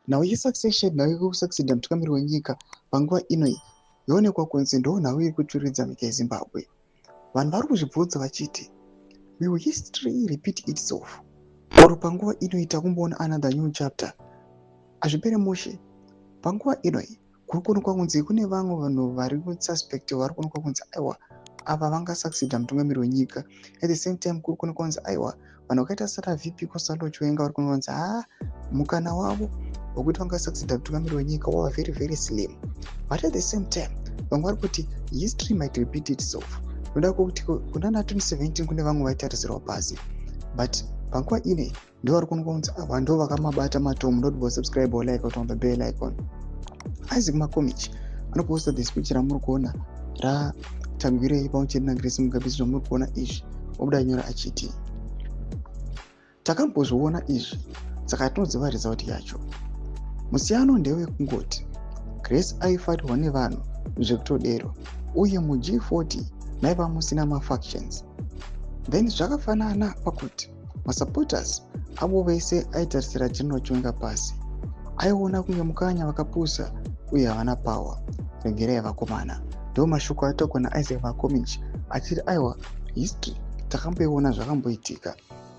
Nhau yesuccession, nhau yekusucceda mutungamiri wenyika panguva ino yoonekwa kunzi ndo nhau iri kutsviridza nyika yeZimbabwe. Vanhu vari kuzvibvunza vachiti, will history repeat itself, or panguva ino takumboona another new chapter? Hazvipere mushe. Panguva inoi kuri kuonekwa kunzi kune vamwe vanhu vari kususpect, vari kuonekwa kunzi aiwa, ava vangasucceda mutungamiri wenyika. At the same time, kuri kuonekwa kunzi aiwa, vanhu vakaita sana VP Constantino Chiwenga vari kuonekwa kunzi haa, mukana wavo wekuti vangasucceda mutungamiri wenyika wava very very slim. But at the same time, vamwe vari kuti history might repeat itself, noda kwekuti kunana 2017 kune vamwe vaitarisirwa pasi, but panguva ine ndo vari kuonekwa kunzi ava ndo vakamabata matomu. Ndoti subscribe or like kuti the bell icon. Isaac Makomichi anoposta this picture ramuri kuona raTagwirei pamwe chete naGrace Mugabe. Zvamuri kuona izvi, obuda nyora achiti, "Takambozviona izvi, saka tinoziva result yacho. Musiyano ndewekungoti Grace aifarirwa nevanhu zvekutodero, uye muG40 maiva musina mafactions. Then zvakafanana pakuti masupporters avo vese aitarisira General Chiwenga pasi, aiona kunge Mukanya vakapusa uye havana power. Regerai vakomana." Ndo mashoko ataurwa naIsaac Makomichi achiti aiwa, history takamboiona, zvakamboitika.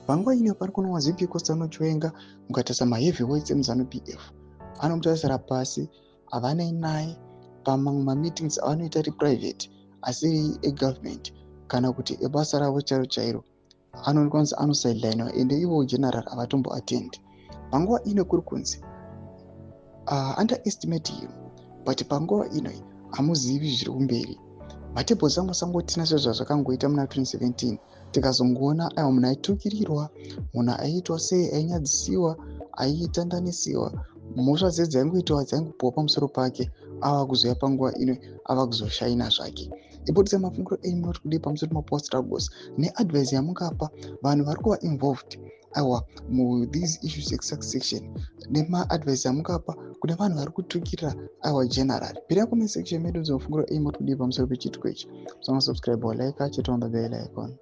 Panguva ino pari kuonwa VP Constantino Chiwenga, mukatarisa maheavyweights emuZANU PF anomutarisira pasi, havanei naye. Pamamwe mameetings avanoita ari private, asiri egovernment kana kuti ebasa ravo chairo chairo, anoonekwa kunzi anosidelinwa, ende ivo general havatomboatendi. Panguva ino kuri kunzi underestimate him, but panguva ino hamuzivi zviri kumberi. Matables angosangotina sezvazvakangoita muna 2017, tikazongoona aiwa, munhu aitukirirwa, munhu aiitwa sei, ainyadzisiwa, aitandanisiwa, mhosva dze dzaingoitwa, dzaingopuwa pamusoro pake, ava kuzoya panguva ino ava kuzoshaina zvake. Ibudisa mafungiro enyu, munoti kudii pamusoro pemapower struggles neadvice yamungapa vanhu vari kuva involved, aiwa, muthese issues esuccession, nemaadvice yamungapa kune vanhu vari kutukirira, aiwa, general? Pira comment section medu dzemafungiro enyu, muri kudii pamusoro pechiitiko ichi? Musanga subscribe, like, chete on the bell icon.